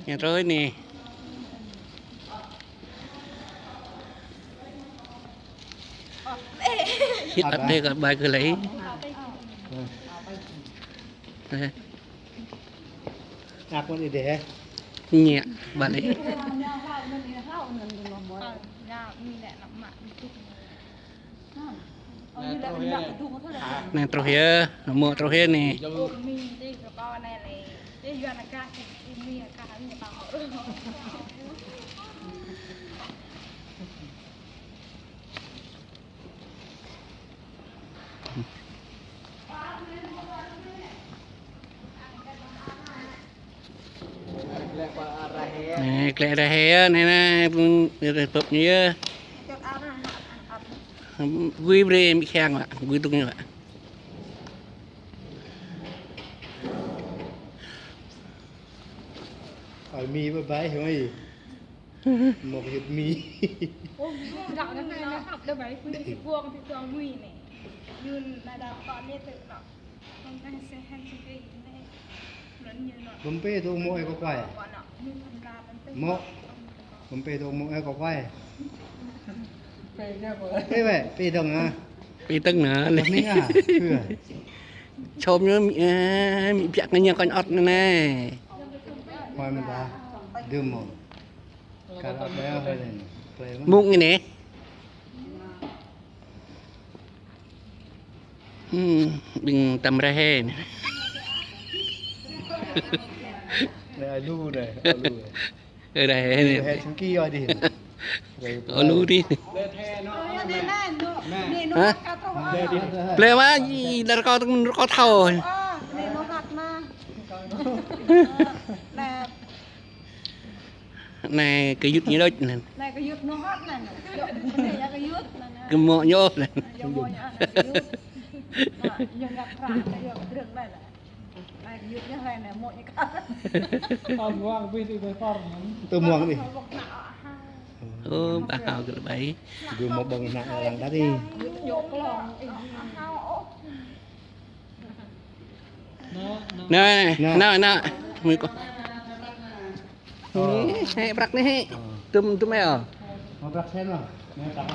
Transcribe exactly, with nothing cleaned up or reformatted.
Ñu trôi anai. Hĭ ăt đe kơ ƀai kơ lĕ. Ăt mơ̆n đe. Ñu ƀai lĕ. Anai truh yơh, mơ̆ truh yơh anai. Anai, glaĭ rơhe yơh, anai, anai, pơ̆ng, rơhe pơ̆p ñu yơh. Gui brơi mĭ kheng wă, gui tŭng ñu wă. Ơi, mĭ bye bye, hơi. Một hiệp mì. Ôi, gạo nó này nó hấp đâu đấy, quy thì buông thì buông mì này. Yun là đào con biết tự nó. Con đang sẽ hành trình đi này. Nó như nó. Bấm pê tô môi có quay. Bọn nó như phần ra bấm pê. Mô. Bấm pê tô môi có quay. Pê vậy, pê đồng à? Pê tưng nă. Bấm ní à? Thưa. Chôm ñu, ơ, mĭ biă kơ ñu kơnh ăt anai. Mơi mơ̆n ta. Dơ̆m mơ̆n. Mŭk anai. Hm, ƀing tăm rơhe anai. Anai alu anai, alu. Rơhe anai. Rơhe singki ơi đi. Alu đi. Hă? Plei mă, ih, dar kâo tơ̆ng, dar kâo thâo. Anai kơ yŭt ñu đôč anai. Anai kơ yŭt ñu hŏt anai. Yŏ, anai yă kơ yŭt anai. Kơ mŏ ñu anai. Yŏ, mŏ ñu anai kơ yŭt. Anai, yŏ ngă kră anai, yŏ kơ drơ̆ng anai anai. Anai kơ yŭt ñu anai, anai mŏ ñu kơ. Tơ muang bih tơ ƀai phor anai. Tơ muang bih. Ơ, ƀă hao kơ ƀai. Gơ̆ mŏ ƀơ̆ng ană lăng đa đi. Yŏ klong. Anai, anai, anai, anai. Mui kơ. Ơ. Anai, hĕ, prăk anai, hĕ. Ơ. Tơ̆m, tơ̆m, ơ. Mă prăk sen mă. Anai prăk.